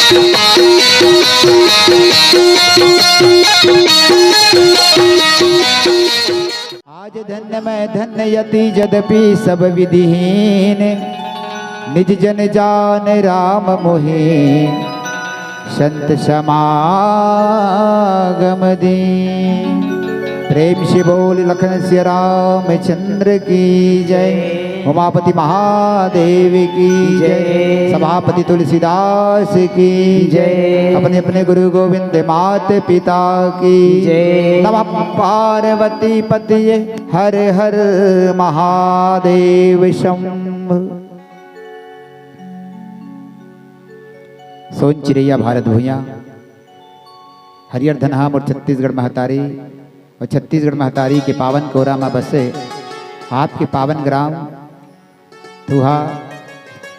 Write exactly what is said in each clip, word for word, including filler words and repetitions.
आज धन्य मैं धन्य यति, जदपि सब विधिहीन। निज जन जान राम मोहि, संत समागम दीन। प्रेम से बोल लखन सिया रामचंद्र की जय, उमापति महादेव की जय, सभापति तुलसीदास की जय, अपने अपने गुरु गोविंद मात पिता की जय। नमः पार्वती पति हर हर महादेव शंभु। सोन चिरैया भारत भुइयां, हरियर धनहा मोर छत्तीसगढ़ महतारी, अउ छत्तीसगढ़ महतारी के पावन कोरा म बसे आपके पावन ग्राम तुहा,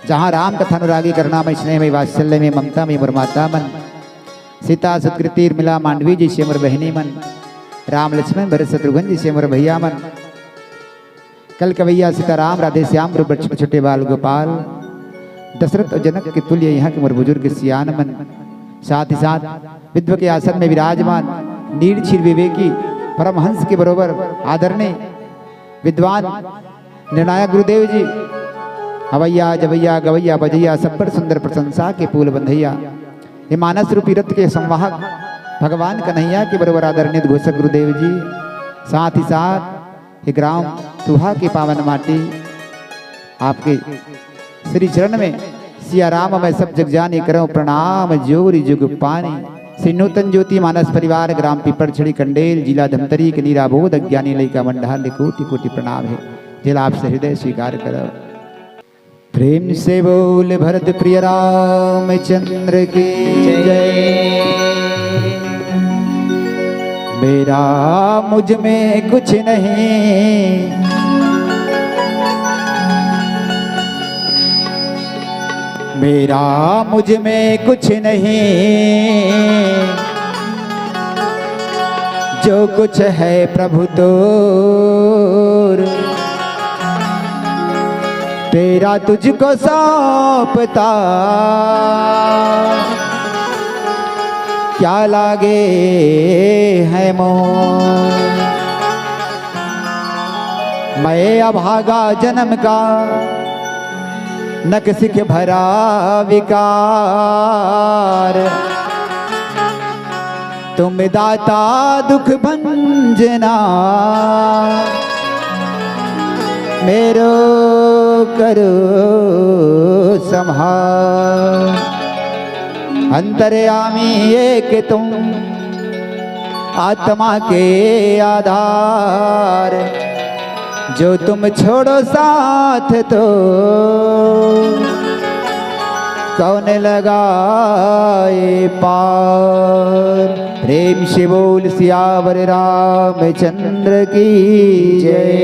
जहाँ राम कथा अनुरागी करुणा में स्नेह में वात्सल्य में ममता में मोर माता मन, सीता सुकृति उर्मिला मांडवी जइसे मोर बहिनी मन, राम लक्ष्मण भरत शत्रुघ्न जइसे मोर भैया मन, कल कवैया सीताराम राधे श्याम रूप छोटे छोटे बाल गोपाल, दशरथ अउ जनक के तुल्य यहाँ के मोर बुजुर्ग सियान मन, साथ ही साथ विद्व के आसन में विराजमान नीर क्षीर विवेकी परमहंस के बरोबर आदरणीय विद्वान निर्णायक गुरुदेव जी, अवैया जवैया गवैया बजैया सब्बर सुंदर प्रशंसा के पुल बंधैया, ये मानस रूपी रथ के संवाहक भगवान कन्हैया के बरोबर आदरणीय घोषक गुरुदेव जी, साथ ही साथ ये ग्राम तुहा के पावन माटी, आपके श्री चरण में सिया राम मैं सब जग जानी, करौं प्रणाम जोरि जुग पानी। श्री नूतन ज्योति मानस परिवार, ग्राम पीपरछड़ी कंडेल, जिला धमतरी के नीरा बोध अज्ञानी लइका मन डहार ले कोटि कोटि प्रणाम हे, जेला आप से हृदय स्वीकार करव। प्रेम से बोल भरत प्रिय रामचंद्र की जय। मेरा मुझ में कुछ नहीं, मेरा मुझ में कुछ नहीं, जो कुछ है प्रभु तोर, तेरा तुझको सौंपता क्या लागे है मोर। मैं अभागा जन्म का नक सिख भरा विकार, तुम दाता दुख भंजना, मेरो करो संहार। अंतर्यामी एक तुम, आत्मा के आधार, जो तुम छोड़ो साथ तो कौन लगाए पार। प्रेम से बोल सियावर रामचंद्र की जय।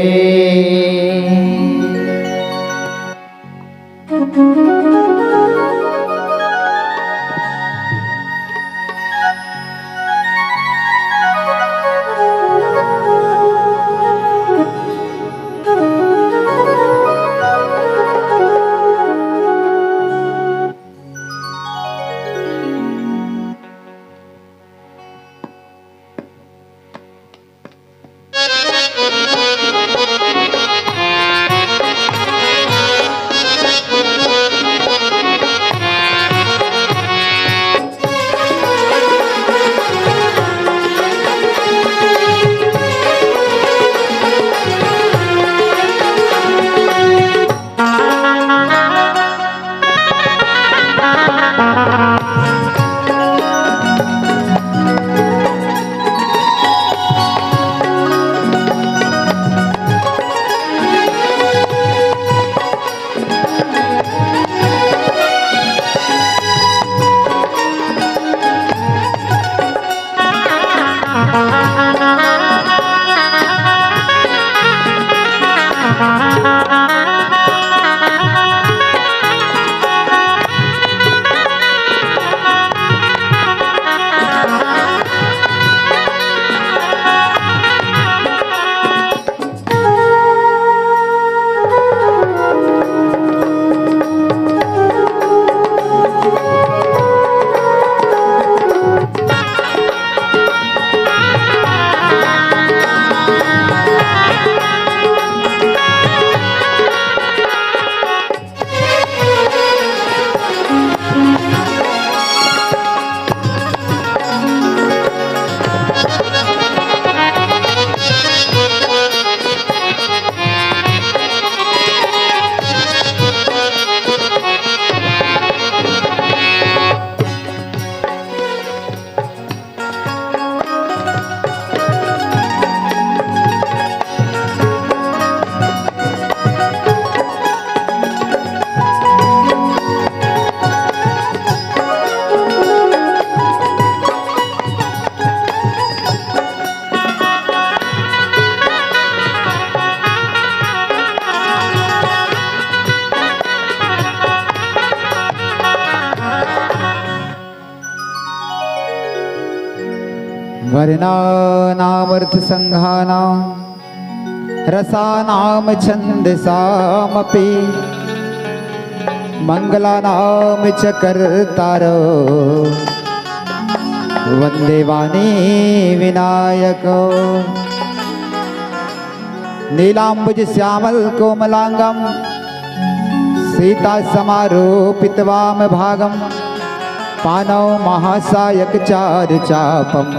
वर्णानामर्थसङ्घानां रसानां छन्दसामपि। मङ्गलानां च कर्तारौ वन्दे वाणी विनायकौ। नीलाम्बुजश्यामलकोमलाङ्गं सीतासमारोपितवामभागं। पाणौ महासायकचारुचापं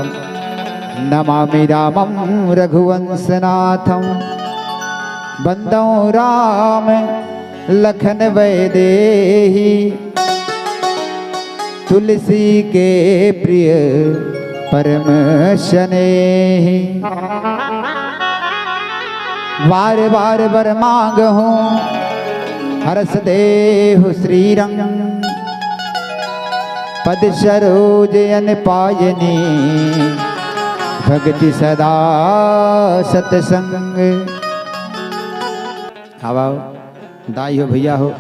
नमामि रामं रघुवंशनाथं। वन्दौ राम लखन वैदेही तुलसी के प्रिय परम स्नेही। बार बार वर मांगहु हरष देहु श्रीरंग। पद सरोज अन पायनी भगति सदा सतसंग। आवा दाई हो भैया हो,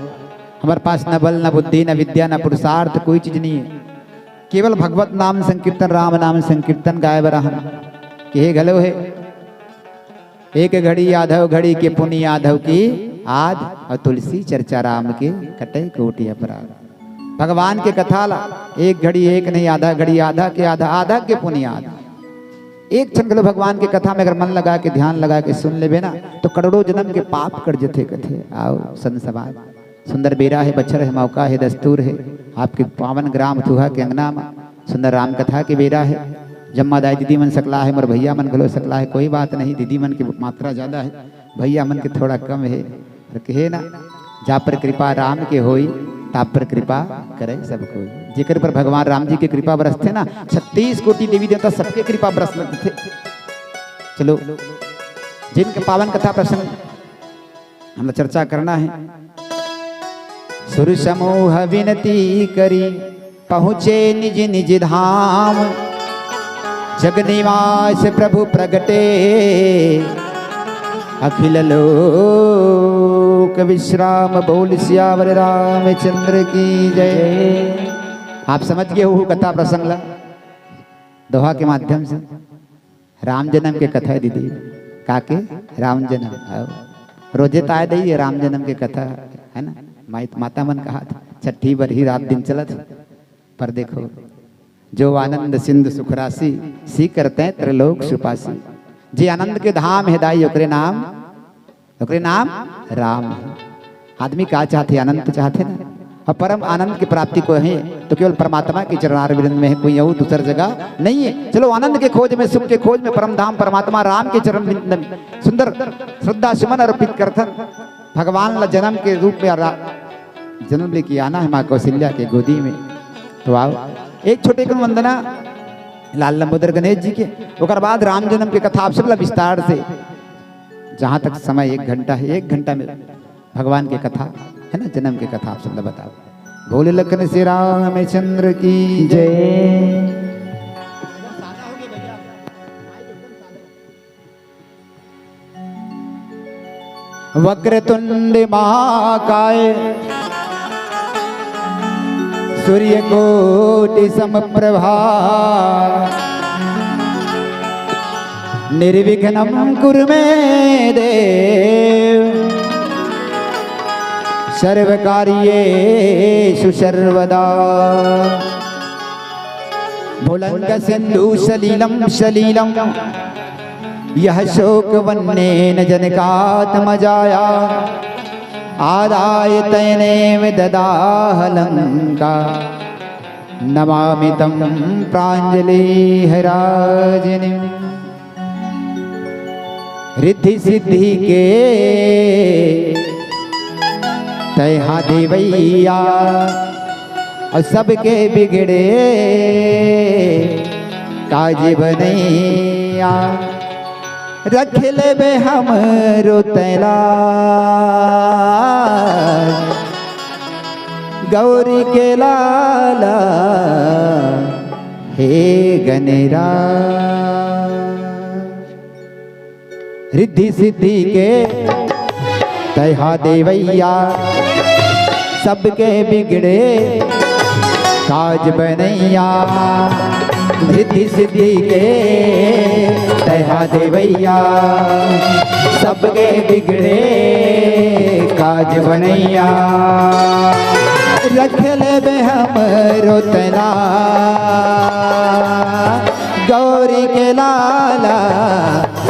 हमर पास न बल, न बुद्धि, न विद्या, न पुरुषार्थ, कोई चीज नहीं है। केवल भगवत नाम संकीर्तन, राम नाम संकीर्तन गाए बर हम कहे घलो है। एक घड़ी आधव घड़ी के पुनि आधव की आध, और तुलसी चर्चा राम के कटे कोटि अपराध। भगवान के कथा ला एक घड़ी एक नहीं, आधा घड़ी आधा के आधा, आधा के पुनि आधा। एक क्षण घलो भगवान के कथा में अगर मन लगा के, ध्यान लगा के सुन लेबे ना, तो करोड़ों जन्म के पाप कट जथे कथे। आओ संत समाज, सुंदर बेरा है, बछर है, मौका है, दस्तूर है। आपके पावन ग्राम थुहा के अंगना में सुंदर राम कथा के बेरा है। जम्मा दाई दीदी मन सकला है, मोर भैया मन घलो सकला है, कोई बात नहीं, दीदी मन की मात्रा ज्यादा है, भैया मन के थोड़ा कम है। और कहे ना, जा पर कृपा राम के होई, ता पर कृपा करे सब कोई। जेकर पर भगवान राम जी के कृपा बरसथे ना, छत्तीस कोटि देवी देवता सबके कृपा बरस लगथे। चलो, जिनके पावन कथा प्रसंग हमला चर्चा करना है। सुर समूह विनती करी, पहुँचे निज निज धाम। जग निवास प्रभु प्रगटे, अखिल लोक विश्राम। बोल सियावर रामचंद्र की जय। आप समझ गए हो कथा प्रसंग ला दोहा के माध्यम से। राम जन्म के कथा है दीदी, का के? राम जन्म। आओ। रोजे ताय दई ये राम जन्म के कथा, है ना? माई, माता मन कहा था, छठी बर ही रात दिन चलत। पर देखो, जो आनंद सिंधु सुख राशि, सी करते हैं त्रिलोक सुपासी। जे आनंद के धाम है दाई, ओकरे नाम, ओकरे नाम राम है। आदमी का चाहथे? आनंद तो चाहथे ना। और परम आनंद की प्राप्ति को है तो केवल परमात्मा के चरणार विंद में है, कोई और दूसर जगह नहीं है। चलो, आनंद के खोज में, सुख के खोज में परम धाम परमात्मा राम के चरण विंद में सुंदर श्रद्धा सुमन अर्पित करथन। भगवान ला जन्म के रूप में रा-, जन्म लेके आना है माँ कौशल्या के गोदी में। तो आओ, एक छोटे कन वंदना लाल लंबोदर गणेश जी के, ओकर बाद राम जन्म के कथा आप सब ला विस्तार से, जहाँ तक समय एक घंटा है, एक घंटा में भगवान के कथा है ना, जन्म के कथा आप सब ला बताओ। बोल लखन श्री रामचंद्र की जय। वक्रतुंड महाकाय सूर्यकोटि समप्रभा। निर्विघ्नं कुरु मे देव सर्वकार्येषु सर्वदा। भुलंग सिंधु सलीलं सलीलं यः शोकवह्निं जनकात्मजाया। आदाय तैनेव ददाह लंका नमामि तं प्रांजलिः राजनीम्। रिद्धि सिद्धि के तैहा देवैया, अउ सबके बिगड़े काज बनैया। रख लेबे हमरो तैला गौरी के लाला हे गणराज। रिद्धि सिद्धि के तैहा देवैया, सबके बिगड़े काज बनैया। रिद्धि सिद्धि के तैहा देवैया, सबके बिगड़े काज बनैया। रख लेबे हमरो तैं ला गौरी के लाला,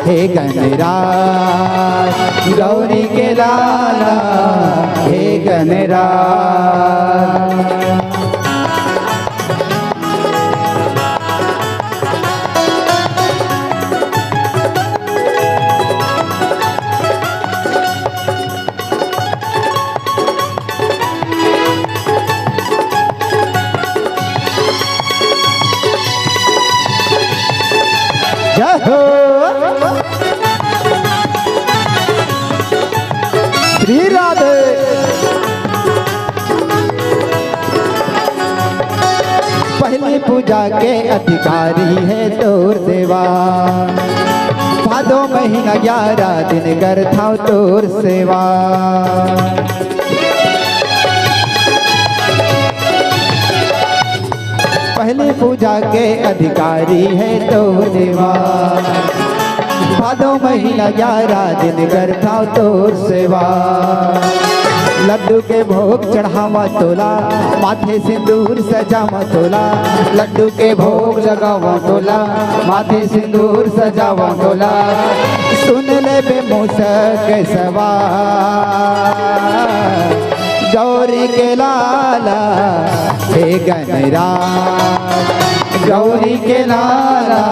हे गणराज, गौरी के लाला, हे गणराज। जय हो। श्री राधे। पहली पूजा के अधिकारी हे तोर सेवा, भादो महीना ग्यारह दिन करथंव तोर सेवा। पहली पूजा के अधिकारी हे तोर सेवा, भादो महीना ग्यारह दिन करथंव तोर सेवा। लड्डू के भोग चढ़ावंव तोला, माथे सिंदूर सजावंव तोला। लड्डू के भोग लगावंव तोला, माथे सिंदूर सजावंव तोला। सुन लेबे मूसक सवार, गौरी के लाला, हे गणराज, गौरी के लाला,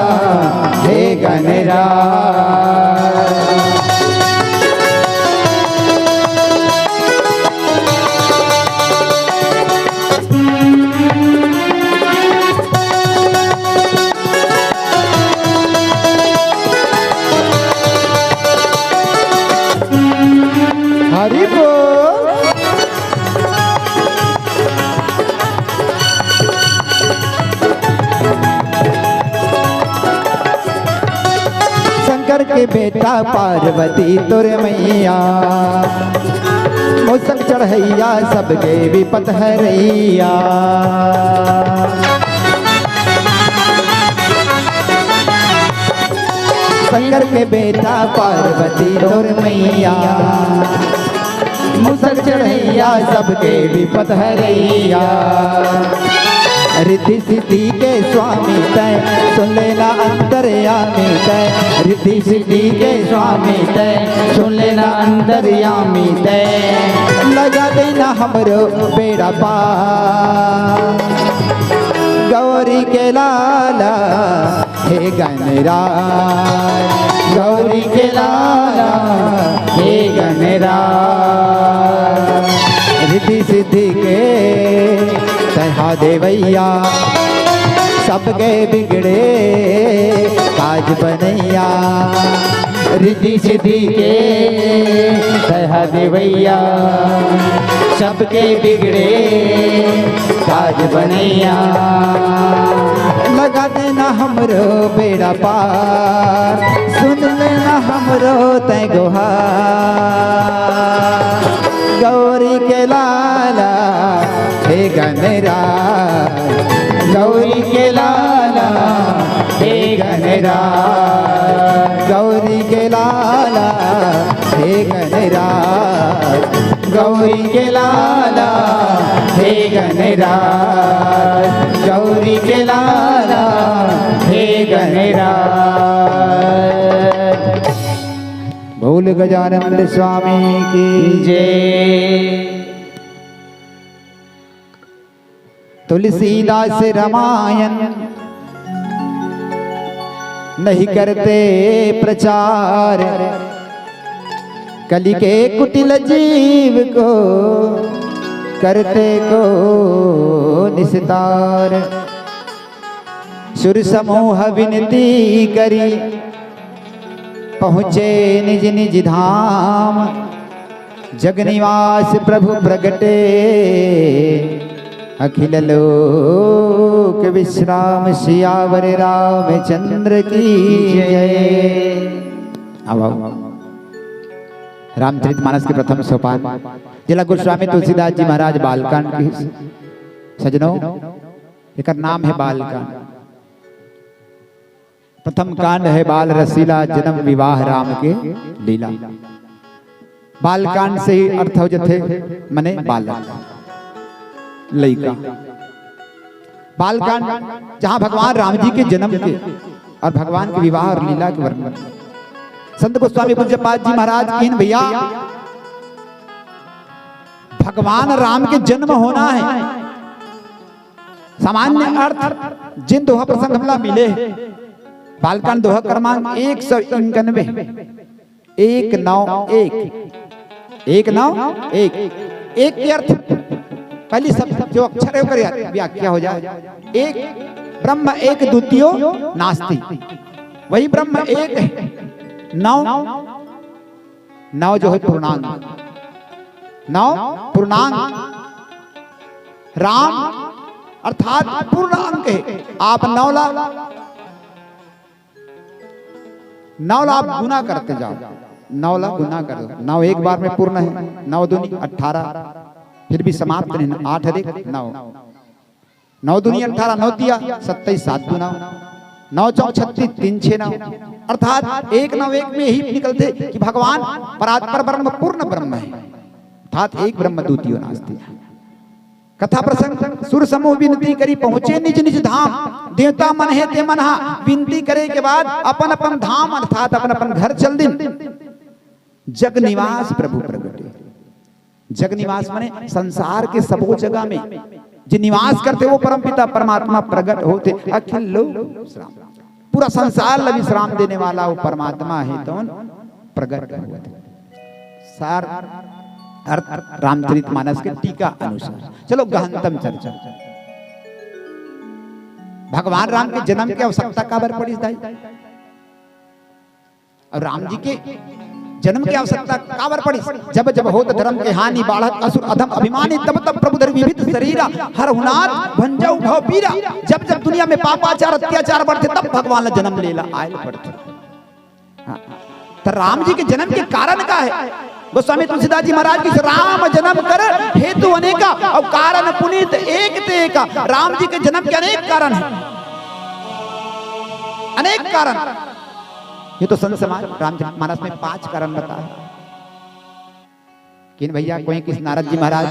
हे गणराज। हरि बोल। शंकर के बेटा पार्वती तोर मैया, मूसक चढ़ैया सबके विपत हरैया। शंकर के बेटा पार्वती तोर मैया, मूसक चढ़ैया सबके विपत हरैया। रिद्धि सिद्धि के स्वामी तैं, सुन लेना अंतर्यामी तैं। रिद्धि सिद्धि के स्वामी तैं, सुन लेना अंतर्यामी तैं। लगा देना हमरो बेड़ा पार, गौरी के लाला, हे गणराज, गौरी के लाला, हे गणराज। रिद्धि सिद्धि के तैहा देवैया, सबके बिगड़े काज बनैया। रिद्धि सिद्धि के तैहा देवैया, सबके बिगड़े काज बनैया। लगा देना हमरो बेड़ा पार, सुन लेना हमरो तैं गोहार। गौरी के लाला, हे गणराज, गौरी के लाला, हे गणराज, गौरी के लाला, हे गणराज, गौरी के लाला, हे गणराज, गौरी के लाला, हे गणराज। बोल गजानंद स्वामी की जय। तुलसीदास रामायण नहीं करते प्रचार, कलि के कुटिल जीव को करते को निस्तार। सुर समूह विनती करी, पहुँचे निज निज धाम। जग निवास प्रभु प्रगटे, अखिल लोक विश्राम। सियावर रामचंद्र की जय। आओ, आओ। रामचरित मानस के प्रथम सोपान, जेला गोस्वामी तुलसीदास जी महाराज बालकांड की, सजनों, एकर नाम हे बालकांड। प्रथम कांड हे बाल रसीला, जन्म विवाह राम के लीला। बाल कांड से ही अर्थ हो जथे, मने बालक, लइका। बाल कांड, जहां भगवान राम जी के जन्म के अउ भगवान के विवाह अउ लीला के वर्णन। संत गोस्वामी पूज्यपाद जी महाराज कहिन, भइया, भगवान राम के जन्म होना हे। सामान्य अर्थ जिन दोहा प्रसंग हमला मिले हे, बालकांड दोहा क्रमांक एक सौ इक्यानवे, एक नौ एक, एक नौ एक। एक के अर्थ, पहली सब जो अक्षर हे ओकर व्याख्या हो जाए। एक ब्रह्म एक, द्वितीयो नास्ति। वही ब्रह्म एक हे। नौ, नौ जो हे पूर्णांक, नौ पूर्णांक। राम अर्थात पूर्ण अंक हे। आप नौ ला, नौ ला आप गुना करते जाओ, नौ ला गुना कर दो। नौ एक बार में पूर्ण हे, नौ दूनी अठारह, फिर भी समाप्त नहीं, आठ अधिक नौ, नौ दूनी अठारह, नौ तिया सत्ताईस, सात दू नौ, नौ चौक छत्तीस, तीन छे नौ, अर्थात एक नौ एक में ही निकलथे कि भगवान परात्पर ब्रह्म, पूर्ण ब्रह्म हे, अर्थात एक ब्रह्म द्वितीयो नास्ति। कथा प्रसंग, सुर समूह विनती करी, पहुंचे निज निज धाम। देवता मन हे ते मन हा विनती करे के बाद अपन अपन धाम अर्थात अपन अपन घर चल दिन। जग निवास प्रभु प्रगटे। जग निवास माने संसार के सबो जगह में जे निवास करथे वो परमपिता परमात्मा प्रगट होथे। अखिल लोक विश्राम, पूरा संसार ला विश्राम देने वाला वो परमात्मा हे तौन प्रगट होथे। सार अर्थ रामचरित मानस के टीका अनुसार। चलो गहनतम चर्चा। भगवान राम के जन्म के आवश्यकता काबर पड़िस दाई? अउ राम जी के जन्म के आवश्यकता काबर पड़िस? जब जब होत धर्म के हानि, बाढ़त असुर अधम अभिमानी, तब तब प्रभु धरि विविध शरीरा। हरहु नाथ भंजउ भव पीरा। जब जब दुनिया में पापाचार अत्याचार बढ़थे, तब भगवान ला जन्म लेला आयल पड़थे। हाँ। त राम जी के जन्म के कारण का हे? गोस्वामी तुलसीदास जी महाराज कहिस, राम जन्म कर हेतु अनेका, अउ कारण पुनीत एक ते एका। राम जी के जन्म के अनेक कारण हे, अनेक कारण। ये तो संत समाज रामचरित मानस में पांच कारण बताए हे। किन भइया, कोई कहिस नारद जी महाराज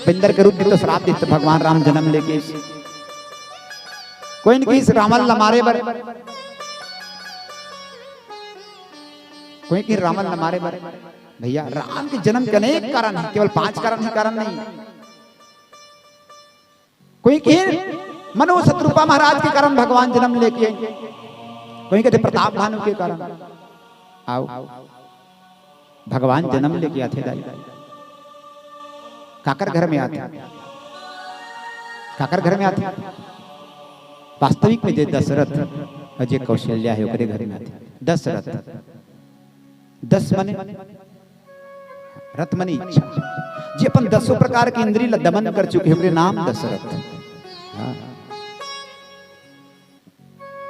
बंदर के रूप में तो श्राप दिस त भगवान राम जन्म लेके। कोई कहिस रावण ला मारे बर, कोई कहिस रावण ला मारे बर। भइया, राम के जन्म के अनेक कारण हे, केवल पांच कारण ही कारण नहीं। कोई कहिन मनु शतरूपा महाराज के कारण भगवान जन्म लेके आइन। कोई कहिथे प्रताप भानु के कारण। अउ भगवान जन्म लेके आथे दाई, काकर घर में आथे? काकर घर में आथे? वास्तविक में जे दशरथ अउ जे कौशल्या हे ओकरे घर में आथे। दशरथ, दस माने रथ माने इच्छा, जे अपन दसों प्रकार के इंद्री ला दमन कर चुके हे, ओकरे नाम दशरथ। हाँ।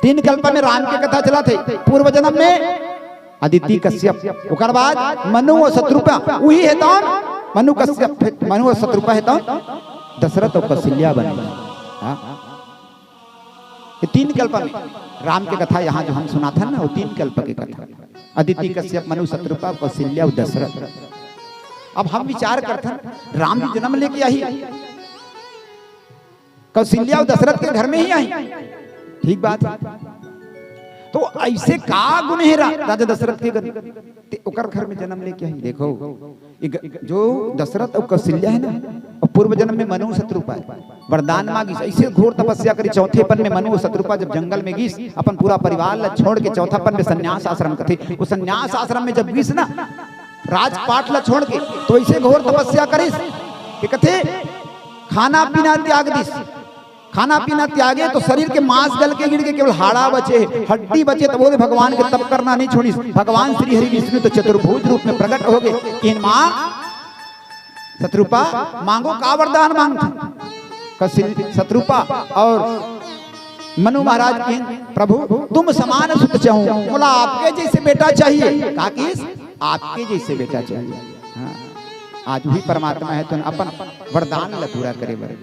तीन कल्प में राम के कथा चलत हे। पूर्व जन्म में अदिति कश्यप, ओकर बाद मनु अउ शतरूपा, उही हे तौन मनु कश्यप, मनु अउ शतरूपा हे तौन दशरथ अउ कौशल्या बने। हाँ। ये तीन कल्प में राम के कथा यहाँ जो हम सुनाथन ना, वो तीन कल्प के कथा। अदिति कश्यप, मनु शतरूपा, कौशल्या अउ दशरथ। अब हम विचार करथन, राम जी जन्म लेके आही, कौशल्या अउ दशरथ के घर में ही आही, ठीक बात हे। तो अइसे का गुण हे रा-, राजा दशरथ के घर, ते ओकर घर में जन्म लेके आही? देखो, एक जो दशरथ अउ कौशल्या हे ना, अउ पूर्व जन्म में मनु शतरूपा हे, वरदान मांगिस, अइसे घोर तपस्या करिस। चौथेपन में मनु अउ शतरूपा जब जंगल में गिस, अपन पूरा परिवार ला छोड़ के चौथापन में संन्यास आश्रम कथे, वो संन्यास आश्रम में जब गिस ना, राजपाट ला छोड़ के, तो अइसे घोर तपस्या करिस कि कथे खाना पीना त्याग दिस। खाना पीना त्यागे तो शरीर के मांस गल के गिर के केवल हाड़ा बचे हे, हड्डी बचे हे। तब वो भगवान के तप करना नहीं छोड़िस। भगवान श्री हरि विष्णु तो चतुर्भुज रूप में प्रकट हो गे। कहिन माँ शतरूपा, मांगो, का वरदान मांगथो? कौशल-, शतरूपा अउ मनु महाराज कहिन, प्रभु, तुम समान सुत चाहूं, मोला आपके जइसे बेटा चाहिए। का कहिस? आपके जइसे बेटा चाहिए। हाँ, आज उही परमात्मा हे, तो अपन वरदान ला पूरा करे बर।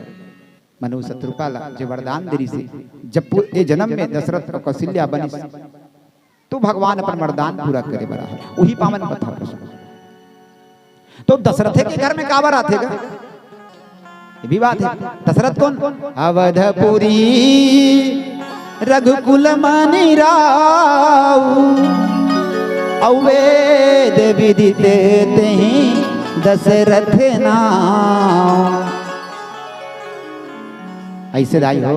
मनु शतरूपा ला जे वरदान दे रिहिस हे, जब पू-, ए जन्म में दशरथ अउ कौशल्या बनिस, तो भगवान अपन वरदान पूरा करे बर आहे। उही पावन कथा प्रसंग। तो दशरथे के घर में काबर आथे गा? ये भी बात है। दशरथ कोन? अवधपुरी रघुकुल मनि राऊ, अउ वेद विदित तेहि दशरथ नाऊ। अइसे दाई हो,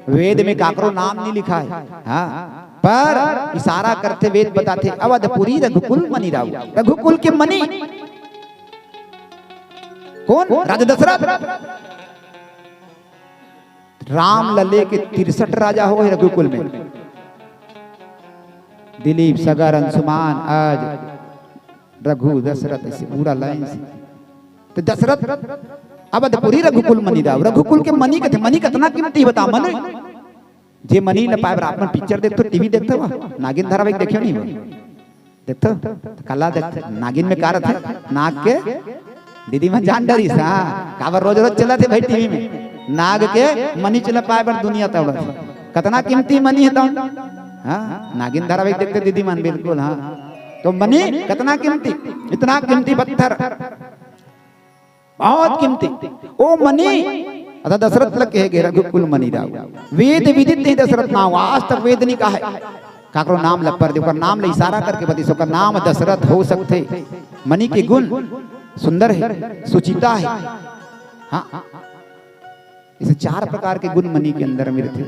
वेद में काकरो नाम नहीं लिखा है, हाँ, पर इशारा करथे, वेद बताथे, अवधपुरी रघुकुल मनि राऊ, रघुकुल के मनि। कोन? राजा दशरथ। राम ला लेके तिरसठ राजा होगे रघुकुल में। दिलीप, सगर, अंशुमान, अज, रघु, दशरथ, अइसे पूरा लाइन से। तो दशरथ, अवधपुरी रघुकुल मनि राऊ, रघुकुल के मनि कथे, मनि कतना कीमती बता, मनि। जे मनि ल पाए बर आप मन पिक्चर देखथो, टीवी देखथो, नागिन धारावाहिक देखे नहीं हो? देखथो, तो काला देखथो, नागिन में का रथे? नाग के दीदी मन जान डरिस, हाँ, काबर रोज रोज चलत हे भाई टीवी में, नाग के मनि ल पाए बर दुनिया तौड़त हे। कतना कीमती मनि हे तौन, हाँ, नागिन धारावाहिक देखथे दीदी मन, बिल्कुल, हाँ। तो मनि कतना कीमती, इतना कीमती पत्थर, बहुत कीमती। ओ मनि, अतः दशरथ ल कहे गे रघुकुल मनि राऊ। वेद विदित तेहि दशरथ नाऊ, आज तक वेद नहीं कहा है। काकरो नाम ल पर दे, ओकर नाम ल इशारा करके बतिस, ओकर नाम दशरथ हो सकथे। मनि के गुण सुंदर है, सुचिता है। हाँ, इसे चार प्रकार के गुण मनि के अंदर में रथे।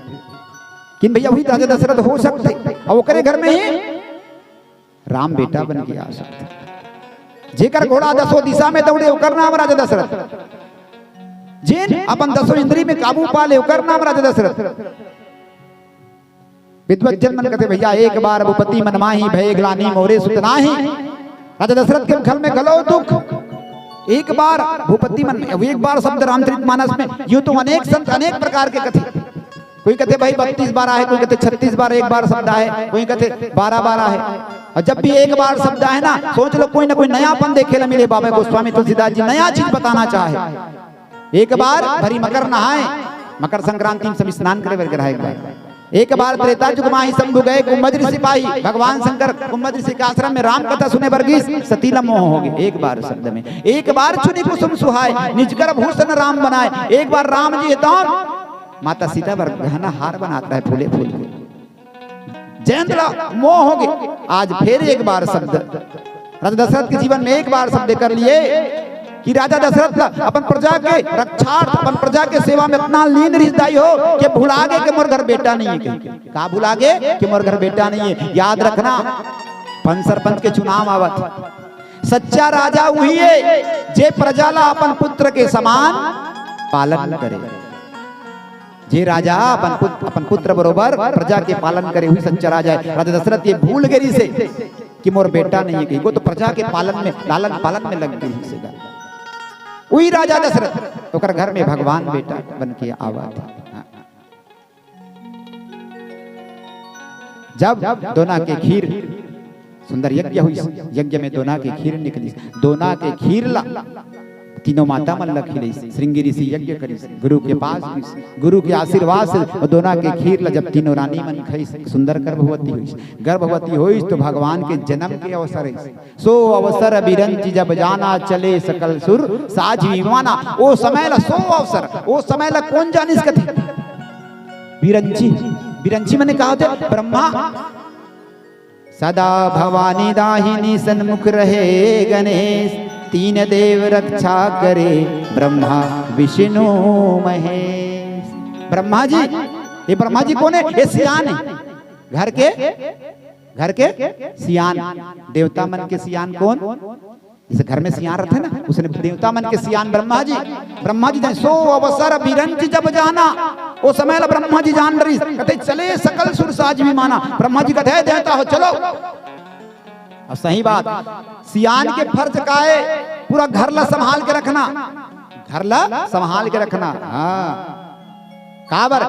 किन भैया, वही राजा दशरथ हो सकथे, अउ ओकरे घर में ही राम बेटा बन के आ सकथे। जेकर घोड़ा दसों दिशा में दौड़े, ओकर नाम राजा दशरथ। जेन अपन दसों इंद्री में काबू पा ले, ओकर नाम राजा दशरथ। विद्वत जन मन कथे, भैया, एक बार भूपति मन माही, भय ग्लानि मोरे सुत नाही। राजा दशरथ के घर में घलो दुख। एक बार भूपति मन, अब एक बार शब्द रामचरित मानस में यूं तो अनेक संत अनेक प्रकार के कथे। कोई कथे भाई बत्तीस बार आहे, कोई कथे छत्तीस बार एक बार शब्द आहे, कोई कथे बारह बार आहे। अउ जब भी एक बार शब्द आहे ना, सोच लो कोई ना कोई नयापन देखे ला मिले। बाबा गोस्वामी तुलसीदास जी नया चीज बताना चाहे। एक बार भरी मकर नहाए, मकर संक्रांति में सब स्नान करे बर गे रहा एक बार। एक बार त्रेता जुग माही शंभु गए कुंभज ऋषि पाही। भगवान शंकर कुंभज ऋषि के आश्रम में राम कथा सुने बर गिस, सती ला मोह होगे। एक बार शब्द में, एक बार चुनी कुसुम सुहाए, निज कर भूषण राम बनाए। एक बार राम जी हे तौन माता सीता बर गहना हार बनात रहे फूले फूल के। जयंत ला मोह होगे। आज फिर एक बार शब्द, राजा दशरथ के जीवन में एक बार शब्द कर लिए कि राजा दशरथ ला अपन प्रजा के रक्षार्थ, अपन प्रजा के सेवा में इतना लीन रिहिस दाई हो कि भुला गे कि मोर घर बेटा नहीं है कहीं। का भुला गे? कि मोर घर बेटा नहीं है। याद रखना, पंच सरपंच के चुनाव आवत हे। सच्चा राजा उही हे जे प्रजा ला अपन पुत्र के समान पालन करे। जे राजा अपन पुत-, अपन पुत्र बरोबर प्रजा के पालन करे, उही सच्चा राजा हे। राजा दशरथ ये भूल गे रिहिसे कि मोर बेटा नहीं है कहीं, वो तो प्रजा के पालन में, लालन पालन में लग गे रिहिसे। उही राजा दशरथ, ओकर घर में भगवान बेटा बन के आवत हे। हाँ। जब दोना के खीर, सुंदर यज्ञ होइस, यज्ञ में दोना के खीर निकलिस, दोना के खीर ला तीनों माता मन ला खिलइस, श्रृंगी ऋषि यज्ञ करिस, गुरु के पास गिस, गुरु के आशीर्वाद से वो दोना के खीर ला जब तीनों रानी मन खाइस, सुंदर गर्भवती होइस। गर्भवती होइस तो भगवान के जन्म के अवसर हे। सो अवसर बिरंचि जब जाना, चले सकल सुर साज विमाना। ओ समय ला, सो अवसर, ओ समय ला कोन जानिस कथे? बिरंचि, बिरंचि मने का होथे? ब्रह्मा। सदा भवानी दाहिनी सन्मुख रहे गणेश, तीन देव रक्षा करे ब्रह्मा विष्णु महेश। ब्रह्मा जी, ये ब्रह्मा जी कोन हे? ये सियान हे, घर के, घर के सियान। देवता मन के सियान कोन? जैसे घर में सियान रथे ना, उसने देवता मन के सियान ब्रह्मा जी। ब्रह्मा जी जाने, सो अवसर बिरंचि जब जाना, ओ समय ला ब्रह्मा जी जान डरिस, कथे चले सकल सुर साज विमाना। ब्रह्मा जी कथे, "हे देवता हो, चलो।" अउ सही बात, सियान के फर्ज का हे? पूरा घर ला संभाल के रखना, घर ला संभाल के रखना। हाँ, काबर?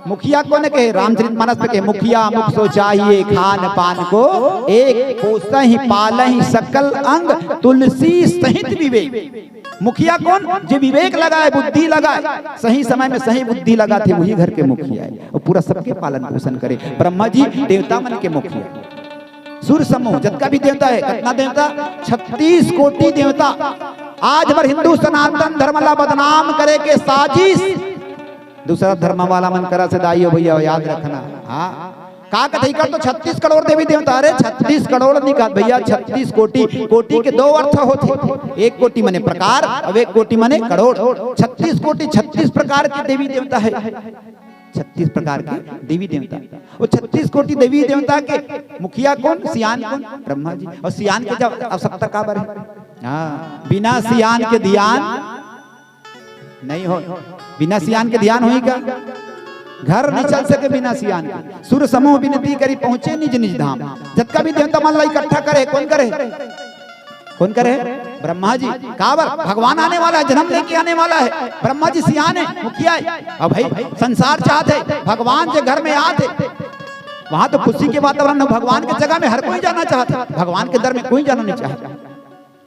मुखिया कोन कहे? रामचरित मानस में कहे, "मुखिया मुख सो चाहिए खान पान को, एक पोसहि पालहि सकल अंग, तुलसी सहित विवेक।" मुखिया कोन? जे विवेक लगाए, बुद्धि लगाए, सही समय में सही बुद्धि लगाथे, वही घर के मुखिया हे। अउ पूरा सबके पालन पोषण करे। ब्रह्मा जी देवता मन के मुखिया। सुर समूह जतका भी देवता हे, कतना देवता? छत्तीस कोटि देवता। आज हमर हिंदू सनातन धर्म ला बदनाम करे के साजिश दूसरा धर्म वाला मन करा से, दाई हो भैया, याद रखना। हाँ, का कथे, इकर तो छत्तीस करोड़ देवी देवता। अरे, छत्तीस करोड़ नहीं कहत भैया, छत्तीस कोटि। कोटि के दो अर्थ होथे, एक कोटि माने प्रकार, अउ एक कोटि माने करोड़। छत्तीस कोटि, छत्तीस प्रकार के देवी देवता हे, छत्तीस प्रकार के देवी देवता। वो छत्तीस कोटि देवी देवता के मुखिया कोन? सियान कोन? ब्रह्मा जी। अउ सियान के जब आवश्यकता काबर हे? हाँ, बिना सियान के धियान नहीं हो। बिना सियान के धियान होही का? घर नहीं चल सके बिना सियान के। सुर समूह बिनती करि पहुँचे निज निज धाम। जतका भी देवता मन ला इकट्ठा करे, कोन करे? कोन करे? ब्रह्मा जी। काबर? भगवान आने वाला हे, जनम लेके आने वाला हे। ब्रह्मा जी सियान हे, मुखिया हे। अब भाई, संसार चाहत हे, भगवान जे घर में आत हे, वहाँ तो खुशी के वातावरण हे। भगवान के जगह में हर कोई जाना चाहत हे, भगवान के दर में कोई जाना नहीं चाहत।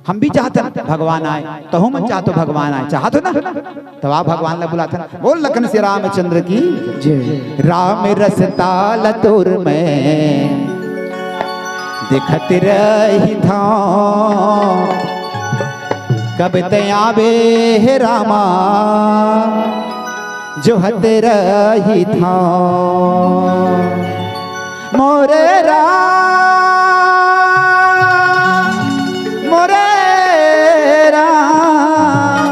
हम भी चाहत हन भगवान आए, तहू मन चाहत हो भगवान आए, चाहत हो ना? तब आप भगवान ला बुलाथन। बोल लखन सिया रामचंद्र की जय। राम रसता ला तोर मैं देखत रहिथौं, कब तैं आबे हे रामा, जोहत रहिथौं। मोरे राम, मोरे राम,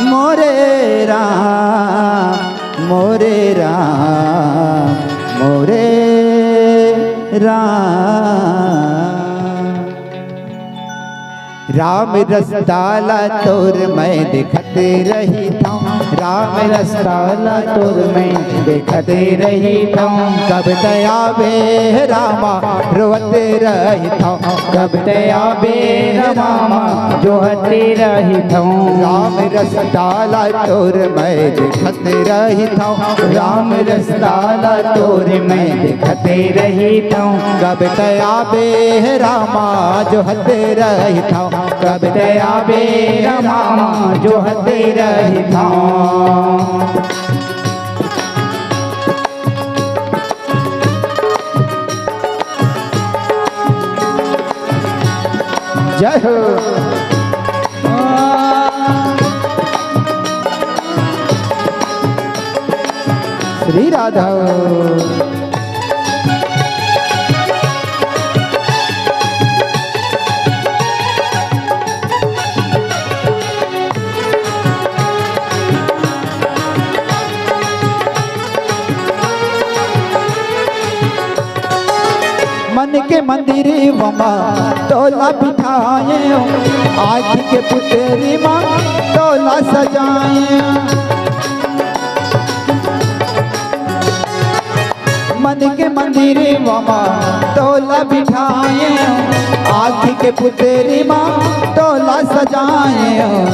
मोरे राम, मोरे राम, मोरे राम। राम रसता ला तोर मैं देखत रहिथौं, राम रसता ला तोर मैं देखत रहिथौं। कब तैं आबे हे रामा, रोवत रहिथौं, कब तैं आबे हे रामा, जोहत रहिथौं। राम रसता ला तोर मैं देखत रहिथौं, राम रसता ला तोर मैं देखत रहिथौं। कब तैं आबे हे रामा, जोहत रहिथौं, कब तैं आबे हे रामा, जोहत रहिथौं। जय हो। श्री राधा। मन के मंदिर वमा तोला बिठाए, आँखी के पुतरी मा तोला सजाए। मन के मंदिर वमा तोला बिठाए, आँखी के पुतरी मा तोला सजाए।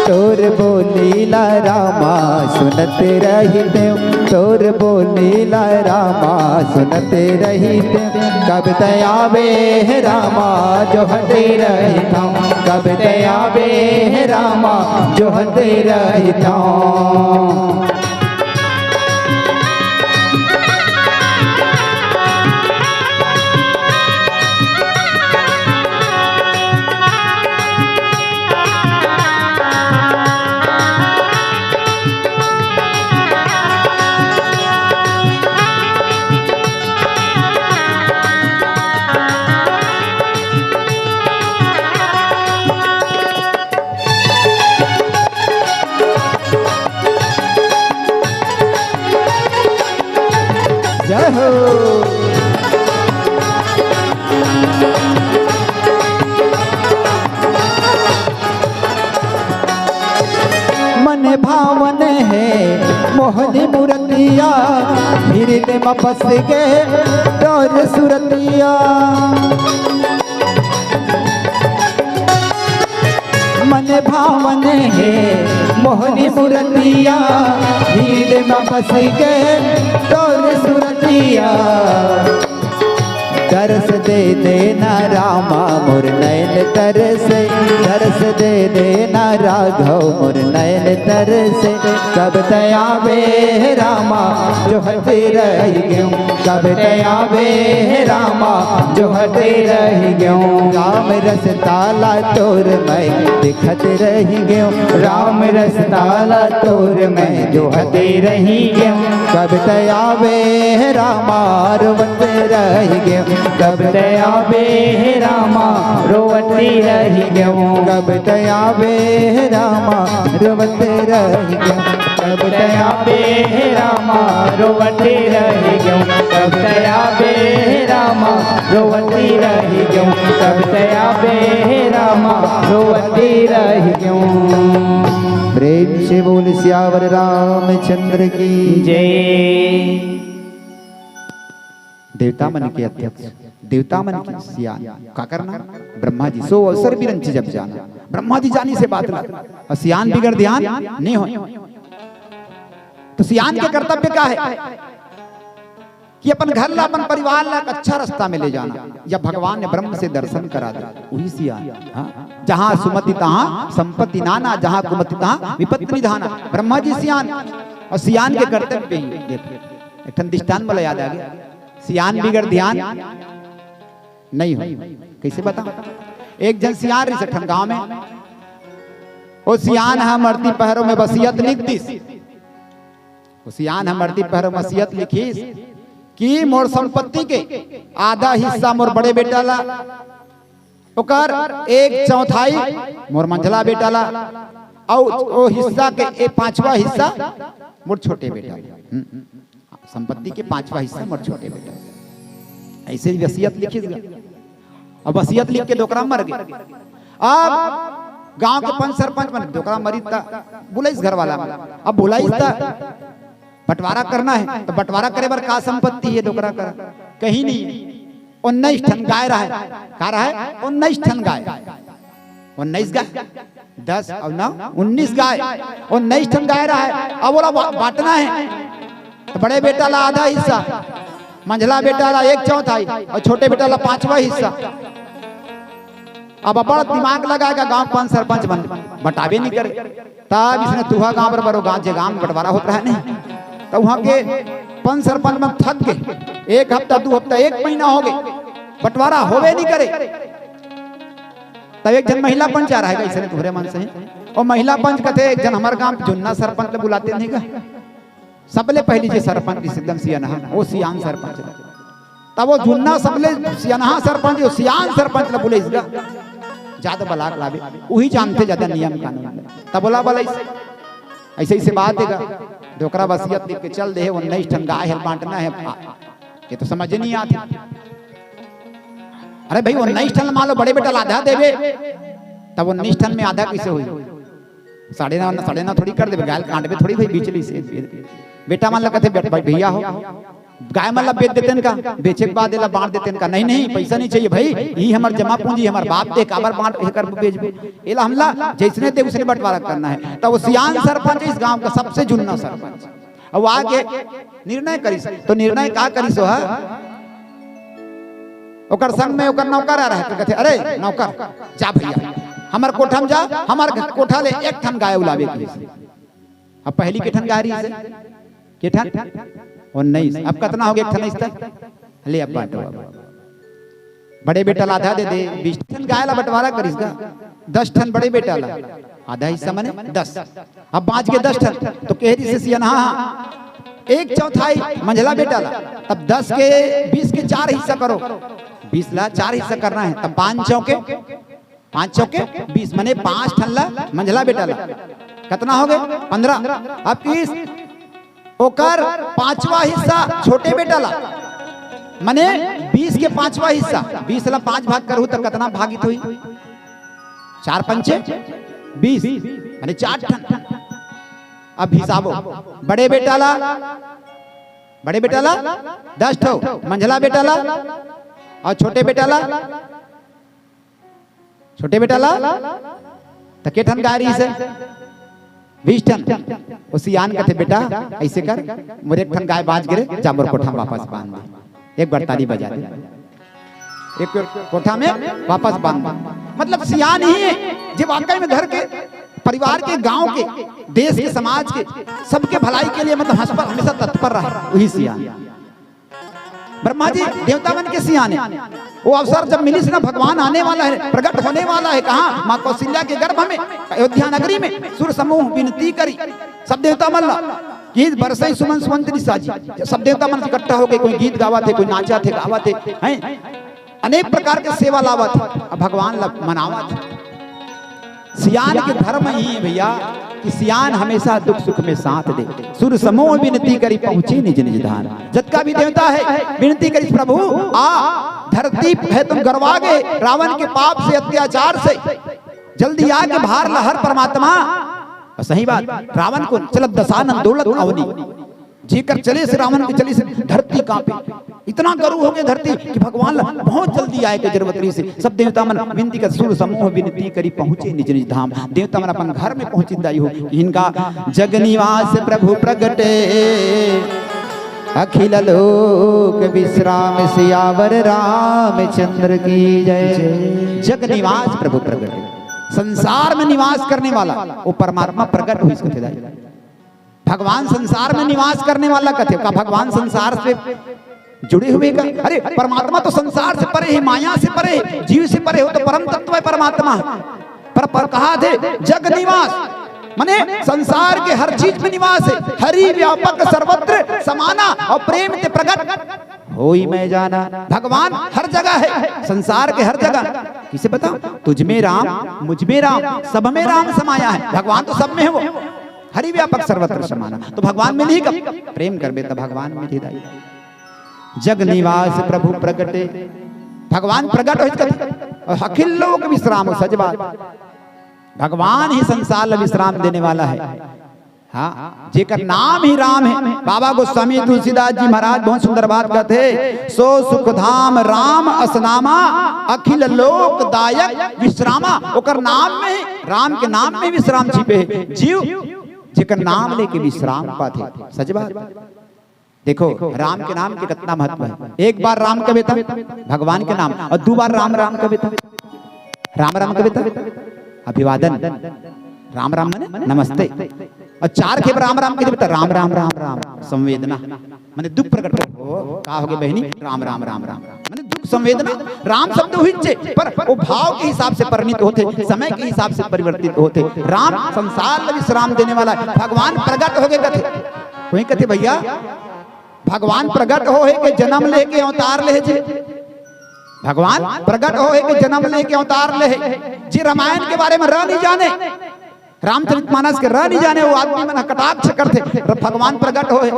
तोर बोली ला रामा सुनत रहितेंव, तोर बोली ला रामा सुनत रहितेंव। कब तैं आबे हे रामा जोहत रहिथौं, कब तैं आबे हे रामा जोहत रहिथौं। जय हो। मन भावन हे मोहनी मूरतिया, हृदय म बस गे तोर सुरतिया। भावन हे मोहनी मूरतिया, दिल में बस के तोर सुरतिया। दरस दे देना रामा मोर नैन तरसे, दरस दे देना राघव मोर नैन तरसे। कब तै आबे हे रामा जोहत रहि गेंव, कब तै आबे हे रामा जोहत रहि गेंव। राम रस ताला तोर मैं देखत रहि गेंव, राम रस ताला तोर मैं जोहत रहि गेंव। कब तै आबे हे रामा रोवत रहि गेंव, कब तै आबे हे रामा रोवत रहि गेंव। कब तै आबे हे रामा रोवत रहि गेंव। कब तै आबे हे रामा रोवत रहि गेंव, कब तै आबे हे रामा रोवत रहि गेंव, कब तै आबे हे रामा रोवत रहि गेंव। प्रेम से बोल सियावर रामचंद्र की जय। देवता मन के अध्यक्ष, देवता मन के सियान, काकर नाम? ब्रह्मा जी। सो अवसर बिरंचि जब जाना, ब्रह्मा जी जानिस ए बात ला, अउ सियान बिगर ध्यान नइ होय। तो सियान के कर्तव्य का हे कि अपन घर ला, अपन परिवार ला एक अच्छा रस्ता में ले जाना, या भगवान ने ब्रह्म से दर्शन करा दे, वही सियान। हाँ, जहाँ सुमति तहाँ संपत्ति नाना, जहाँ कुमति तहाँ विपत्ति निधाना। ब्रह्मा जी सियान, अउ सियान के कर्तव्य ही। देखो, एक ठन दृष्टांत मोला याद आ गे, सियान बिगर ध्यान नइ होय। कइसे बतावंव? एक झन सियान रिहिस एक ठन गांव में, ओ सियान ह मरती पहर में वसीयत लिख दिस। ओ सियान ह मरती पहर में वसीयत लिखिस कि मोर संपत्ति के आधा हिस्सा मोर बड़े बेटा ला, ओकर एक चौथाई मोर मंझला बेटा ला, अउ ओ हिस्सा के ए पांचवा हिस्सा मोर छोटे बेटा ला। हम्म। संपत्ति के पांचवा हिस्सा मोर छोटे बेटा। अइसे ही वसीयत लिखिस गा। अब वसीयत लिख के डोकरा मर गे। अब गांव के पंच सरपंच मन, डोकरा मरिस त बुलाइस घर वाला मन। अब बुलाइस त बंटवारा करना हे, त बंटवारा करे बर का संपत्ति हे डोकरा करा? कहीं नहीं। उन्नीस ठन गाय रहय। का रहय? उन्नीस ठन गाय। उन्नीस गाय। दस अउ नौ, उन्नीस गाय, उन्नीस ठन गाय रहय। अब ओला बा-, बांटना हे, त बड़े बेटा ला आधा हिस्सा, मंझला बेटा ला एक चौथाई अउ छोटे बेटा ला पांचवा हिस्सा। अब अब्बड़ दिमाग लगाय गा गांव पंच सरपंच मन, बंटाबे नइ करे। तब इसने तुहा गांव बर बरो गांव, जे गांव में बंटवारा होत रहय नहीं, त उहां के पंच सरपंच मन थक गे। एक हफ्ता, दू हफ्ता, एक महीना हो गे, बंटवारा होबे नइ करे। तब एक झन महिला पंच आ रहय, अइसने तुंहरे मन से ही। अउ महिला पंच कथे, एक झन हमर गांव जुन्ना सरपंच ल बुलातेन नहीं गा। सबले पहिली जे सरपंच रिहिस एकदम सियान, ओ सियान सरपंच ल। तब ओ जुन्ना सबले सियान सरपंच, ओ सियान सरपंच ल बुलाइस गा। जादा बलाक लाबे, उही जानथे जादा नियम कानून ल। तब ओला बलाइस। अइसे, अइसे बात हे गा। डोकरा वसीयत लिख के चल दे हे, उन्नीस ठन गाय हे, बांटना हे। आ, ये तो समझ नइ आत हे। अरे भाई, उन्नीस ठन मान लो बड़े बेटा ला आधा देबे, तब उन्नीस ठन में आधा कइसे होही? साढ़े नौ, साढ़े नौ थोड़ी कर देबे, गाय ल काटबे थोड़ी भाई बिचली से। बेटा मन ला कथे, "बे-, भाई भैया हो, गाय मन ला बेच देतेन का, बेचे के बाद एला बांट देतेन का?" "नहीं, नहीं, पैसा नइ चाहिए भाई, इही हमर जमा पूंजी, हमर बाप दे, काबर बांट, एकर बेचबे? एला हमला जइसने दे, उसने बंटवारा करना हे।" तब ओ सियान सरपंच, इस गांव का सबसे जुन्ना सरपंच। अउ आके निर्णय करिस। तो निर्णय का करिस ओह? ओकर संग में ओकर नौकर आ रहय, त कथे, "अरे नौकर, जा भैया, हमर कोठा में जा, हमर कोठा ले एक ठन गाय उलाबे," कहिस। अब पहिली के ठन गाय रिहिस हे? के ठन? उन्नीस। अब कतना हो गे एक ठन अइस त? ले अब बांटो अब। बड़े बेटा ला आधा दे दे, बीस ठन गाय ला बंटवारा करिस गा, दस ठन बड़े बेटा ला, आधा हिस्सा मने दस। अब बांच गे दस ठन, तो कहे रिहिस सियान, हाँ, हाँ, एक चौथाई मंझला बेटा ला, तब दस के, बीस के चार हिस्सा करो, बीस ला चार हिस्सा करना हे, तब पांच चौके, पांच चौके बीस, मने पांच ठन ला मंझला बेटा ला, कतना हो गे? पंद्रह। अब किस ओकर पांचवा हिस्सा छोटे बेटा ला, मने बीस के पांचवा हिस्सा, बीस ला पांच भाग करहू त कतना भागित होही? चार पंचे बीस, मने चार ठन। अब हिसाबो, बड़े बेटा ला, बड़े बेटा ला दस ठो, मंझला बेटा ला अउ छोटे बेटा ला, छोटे बेटा ला त के ठन गाय रहिस हे? बीस ठन। ओ सियान कथे, "बेटा, अइसे कर, मोर एक ठन गाय बाँच गे रे, जा मोर कोठा म वापस बांध दे।" एक बार ताली बजा दे। एक कोठा में वापस बांध दे। मतलब सियान ही हे, जे वाकई में घर के, परिवार के, गांव के, देश के, समाज के, सबके भलाई के लिए मतलब हंस पर हमेशा तत्पर रहा, वही सियान। ब्रह्मा जी देवता मन के सियान हे। वो अवसर जब मिलिस ना, भगवान आने वाला है, प्रकट होने वाला है, कहाँ? माँ कौशल्या के गर्भ में, अयोध्या नगरी में। सुर समूह बिनती करी, सब देवता मन ला, कि बरसई सुमन सुमंत निशा जी। सब देवता मन इकट्ठा हो गए, कोई गीत गावत हे, कोई नाचत हे, गावत हे, हैं? अनेक प्रकार के सेवा लावत हे, अब भगवान ला मनावत हे। सियान के धर्म ही हे भैया, कि सियान हमेशा दुख सुख में साथ दे। सुर समूह बिनती करी, पहुंचे निज निज धाम। जतका भी देवता हे, बिनती करिस, "प्रभु, आ, धरती हे तुम गरवा गे, रावण के पाप से, अत्याचार से, जल्दी आके भार ला हर परमात्मा।" अउ सही बात, रावण के चलत दसानन डोलत अवनी। जेकर चले से रावण के चले से धरती कांपे। इतना गरु हो गे धरती कि भगवान ला बहुत जल्दी आए के जरूरत रहिस हे। सब देवता मन बिनती कर, सुर समूह बिनती करी, पहुंचे निज निज धाम। देवता मन अपन घर में पहुंचिन दाई हो कि इनका जग निवास प्रभु प्रगटे, अखिल लोक विश्राम सियावर रामचंद्र की जय। जग निवास प्रभु प्रगटे, संसार में निवास करने वाला वो परमात्मा प्रकट होइस कथे दाई। भगवान संसार में निवास करने वाला कथे, का भगवान संसार से जुड़े हुए का? अरे, परमात्मा तो संसार से परे हे, माया से परे हे, जीव से परे, वो तो परम तत्व हे परमात्मा। पर, पर कहा थे जग निवास, माने संसार के हर चीज में निवास हे। हरि व्यापक सर्वत्र समाना अउ प्रेम ते प्रगट होई मैं जाना। भगवान हर जगह हे, संसार के हर जगह। किसे बताओ? तुझ में राम, मुझ में राम, सब में राम समाया हे। भगवान तो सब में हे वो। हरि व्यापक सर्वत्र समाना। तो भगवान मिलही कब? प्रेम करबे त भगवान मिलही दाई। जग निवास प्रभु प्रगटे, भगवान प्रकट होइस कथे, अउ अखिल लोक विश्राम, सच बात। भगवान ही संसार ला विश्राम देने वाला हे। हाँ, जेकर नाम ही राम हे। बाबा गोस्वामी तुलसीदास जी महाराज बहुत सुंदर बात कहथे, "सो सुख धाम राम असनामा, अखिल लोक दायक विश्रामा।" ओकर नाम में ही, राम के नाम में विश्राम छिपे हे। जीव जेकर नाम लेके विश्राम पाथे। सच बात। देखो, राम के नाम के कितना महत्व हे। एक बार राम कबे त भगवान के नाम, अउ दू बार राम राम कबे त, राम राम कबे त अभिवादन, राम राम माने नमस्ते, अउ चार खेप राम राम कबे त राम राम राम राम, संवेदना माने दुख प्रकट हो। का होगे बहिनी? राम राम राम राम माने दुख संवेदना। राम शब्द उहिच हे, पर वो भाव के हिसाब से परिणित होथे, समय के हिसाब से परिवर्तित होथे। राम संसार ला विश्राम देने वाला हे। भगवान प्रकट होगे कथे, कोई कथे भैया भगवान प्रकट होहे के जनम लेके अवतार लेहे जे, भगवान प्रकट होहे के जनम लेके अवतार लेहे। जे रामायण के बारे में र नहीं जाने, रामचरितमानस के र नहीं जाने, वो आदमी मन कटाक्ष करथे, भगवान प्रकट होहे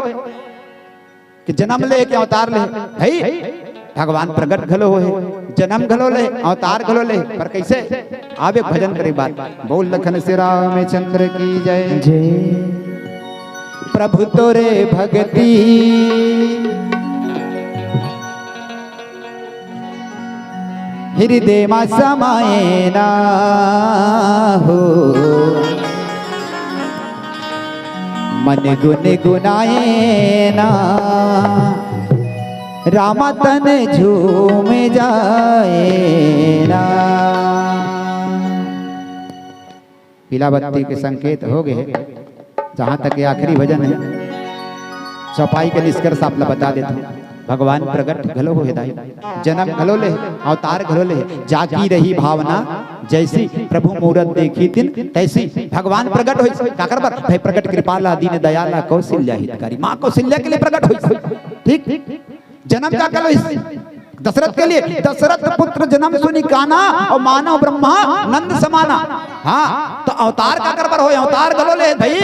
के जनम लेके अवतार लेहे। भाई, भगवान प्रकट घलो होहे, जनम घलो लेहे, अवतार घलो लेहे, पर कैसे? अब एक भजन करे बात, बोल लखन से रामचंद्र की जय। जय। प्रभु तोरे भगती हृदय मा समाए ना हो, मन गुन गुनाए ना, रामा तन झूम जाए ना। पीला बत्ती के संकेत हो गए। जहां तक ये आखिरी भजन हे, चौपाई के निष्कर्ष आप ला बता देथंव। भगवान प्रकट घलो होहे दाई, जनम घलो लेहे, अवतार घलो लेहे, जाकी रही भावना जैसी, प्रभु मूरत देखी तिन तैसी। भगवान प्रकट होइस, काकर बर? भाई प्रकट कृपाला, दीन दयाला, कौशल्या हितकारी, माँ कौशल्या के लिए प्रकट होइस। ठीक, जनम का कल इस दशरथ के लिए, दशरथ पुत्र जनम सुनि काना, अउ मानव ब्रह्मा नंद समाना। हाँ, त अवतार काकर बर होय? अवतार घलो लेहे भाई,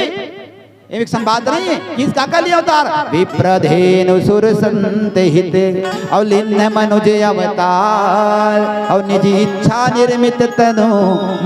एक संवाद नहीं है, किस काका लिए अवतार? विप्र धेनु सुर संत हित, अउ लीन्ह मनुज अवतार, अउ निज इच्छा निर्मित तनु,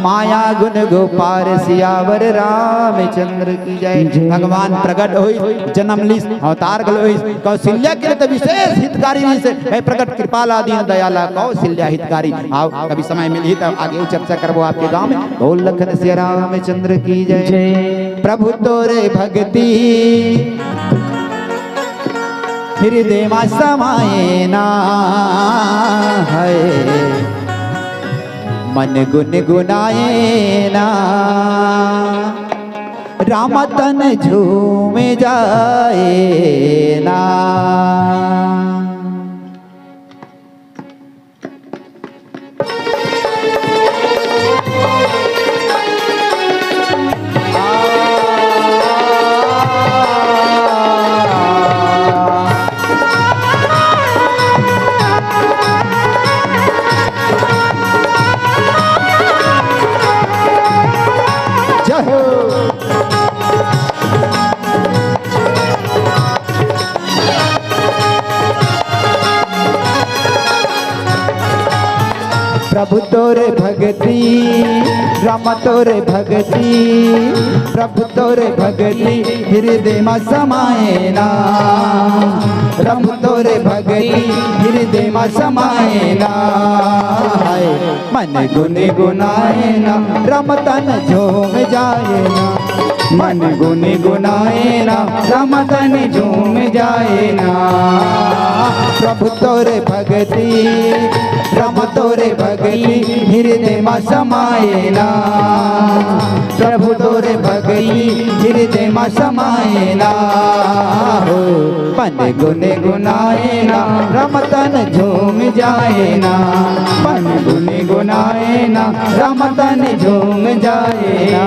माया गुण गो पार, सियावर रामचंद्र की जय। जय। भगवान प्रगट होइस, जन्म लीस, अवतार घलो होइस, कौशल्या के लिए तो विशेष हितकारी रहिस हे, मैं प्रगट कृपाला दीन दयाला कौशल्या हितकारी। आओ, कभी समय मिलही त आगे चर्चा करबो आपके गांव में। बोल लखन सिया रामचंद्र की जय। जय। प्रभु तोरे भगती हृदय मा समाए ना, हे मन गुनगुनाए ना, राम तन झूम जाए ना। जय हो। प्रभु तोरे भगती, राम तोरे भगती, प्रभु तोरे भगती, हृदय मा समाए ना। प्रभु तोरे भगती, हृदय मा समाए ना। हाय। मन गुनगुनाए ना, राम तन झूम जाए ना। मन गुनगुनाए ना, राम तन झूम जाए ना। प्रभु तोरे भगती, राम तोरे भगती, हृदय मा समाए ना। प्रभु तोरे भगती, हृदय मा समाए ना। हो। मन गुनगुनाए ना, राम तन झूम जाए ना। मन गुनगुनाए ना, राम तन झूम जाए ना।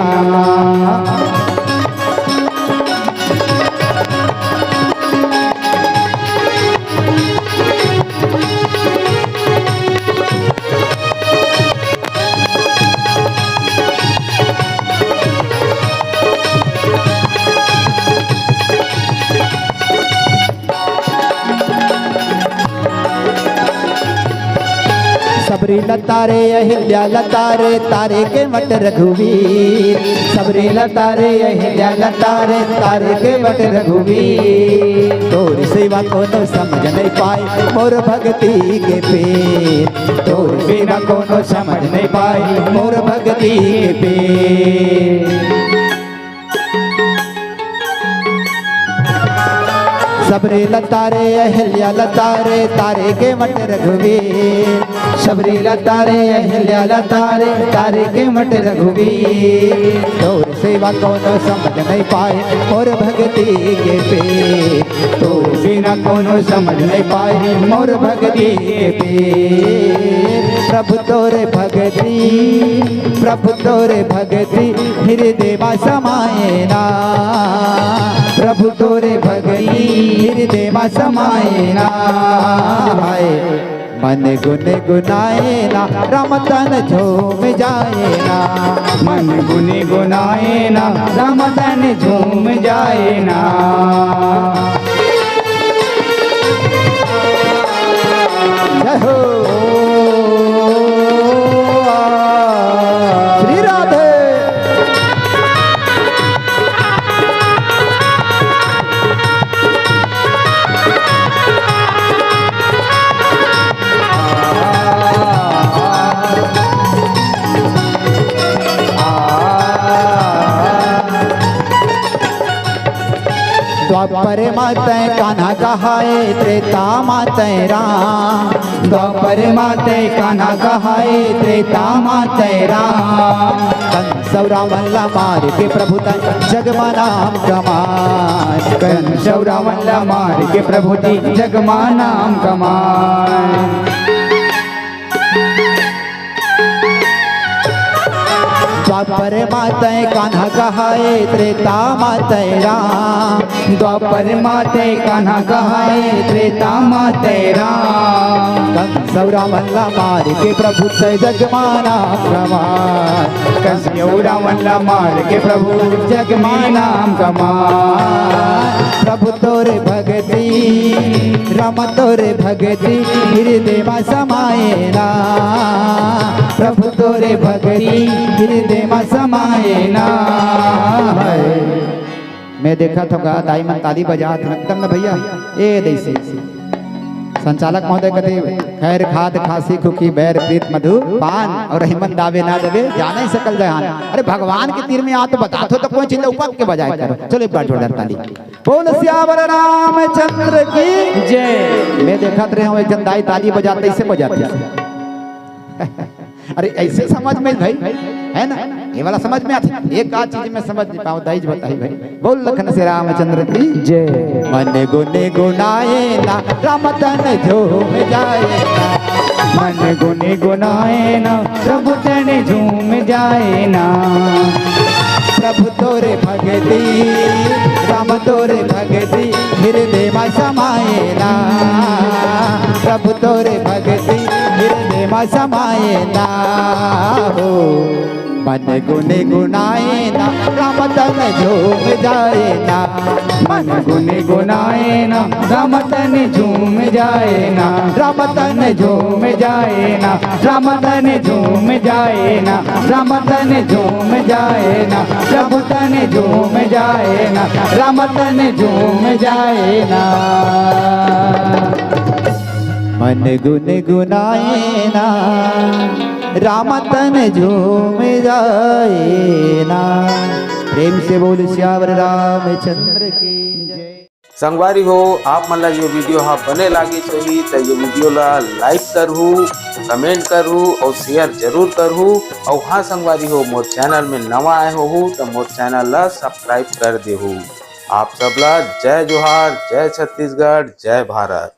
सबरी ला तारे, अहिल्या ला तारे, तारे केवट रघुवीर। सबरी ला तारे, अहिल्या ला तारे, तारे केवट रघुवीर। तोर सेवा कोनो समझ नहीं पाए, मोर भगती के पीर। तोर बिना कोनो समझ नहीं पाए, मोर भगती के पीर। सबरी ला तारे, अहिल्या ला तारे, तारे केवट रघुवीर। सबरी ला तारे, अहिल्या ला तारे, तारे केवट रघुवीर। तोर सेवा कोनो समझ नहीं पाए, मोर भगती के पीर। तोर बिना कोनो समझ नहीं पाए, मोर भगती के पीर। प्रभु तोरे भगती, प्रभु तोरे भगती, हृदय मा समाए ना। प्रभु तोरे भगती, हृदय मा समाए ना। हाय। मन गुनगुनाए ना, राम तन झूम जाए ना। मन गुनगुनाए ना, राम तन झूम जाए ना। जय हो। श्री राधे। द्वापर मा तैं कान्हा कहाए, त्रेता मा तैं राम। द्वापर मा तैं कान्हा कहाए, त्रेता मा तैं राम। कंस अउ रावण ला मार के प्रभु तैं जग मा नाम कमाए। कंस अउ रावण ला मार के प्रभु तैं जग मा नाम कमाए। द्वापर मा तैं कान्हा कहाए, त्रेता मा तैं राम। द्वापर मा तैं कान्हा कहाए, त्रेता मा तैं राम। कंस अउ रावण ला मार के प्रभु तैं जग मा नाम कमाए। कंस अउ रावण ला मार के प्रभु जग मा नाम कमाए। प्रभु तोर भगती, राम तोर भगती, हृदय मा समाए ना। प्रभु तोर भगती, हृदय मा समाए ना। मैं देखत हँव गा, दाई मन ताली बजात हे, एकदम ना भैया, ए दइसे। संचालक महोदय कथे, खैर खात खाँसी खुखी, बैर प्रीत मधु पान, अउ रहिमन दावे ना दबे, जाने सकल जहान। अरे भगवान के तीर में आ तो बतात हो, तो कोई चीज ला उपक के बजाए करो। चलो एक बार जोरदार ताली। बोल सियावर रामचंद्र की जय। मैं देखत रहे हँव, एक झन दाई ताली बजात हे, अइसे बजात हे। अरे अइसे समझ में भाई, हे ना? ये वाला समझ में आथे। एक आध चीज मैं समझ नइ पावँव, दाई जी बताही भाई। बोल लखन सिया रामचंद्र की जय। मन गुन गुनाए ना, राम तन झूम जाए ना। मन गुन गुनाए ना, प्रभु तन झूम जाए ना। प्रभु तोर भगती, राम तोर भगती, हृदय मा समाए ना। प्रभु तोर भगती, हृदय मा समाए ना हो। मन गुन गुनाए ना, राम तन झूम जाए ना। मन गुन गुनाए ना, राम तन झूम जाए ना। राम तन झूम जाए ना, राम तन झूम जाए ना। राम तन झूम जाए ना, प्रभु तन झूम जाए ना। राम तन झूम जाए ना। मन गुन गुनाए ना, राम तन झूम जाए ना। प्रेम से बोल सियावर रामचंद्र की जय। संगवारी हो, आप मन ला ये वीडियो हा बने लागिस होही त ये वीडियो ला लाइक करहू, कमेंट करहू अउ शेयर जरूर करहू। अउ हाँ संगवारी हो, मोर चैनल में नवा आए होहू त मोर चैनल ला सब्सक्राइब कर देहू। आप सब ला जय जोहार, जय छत्तीसगढ़, जय भारत।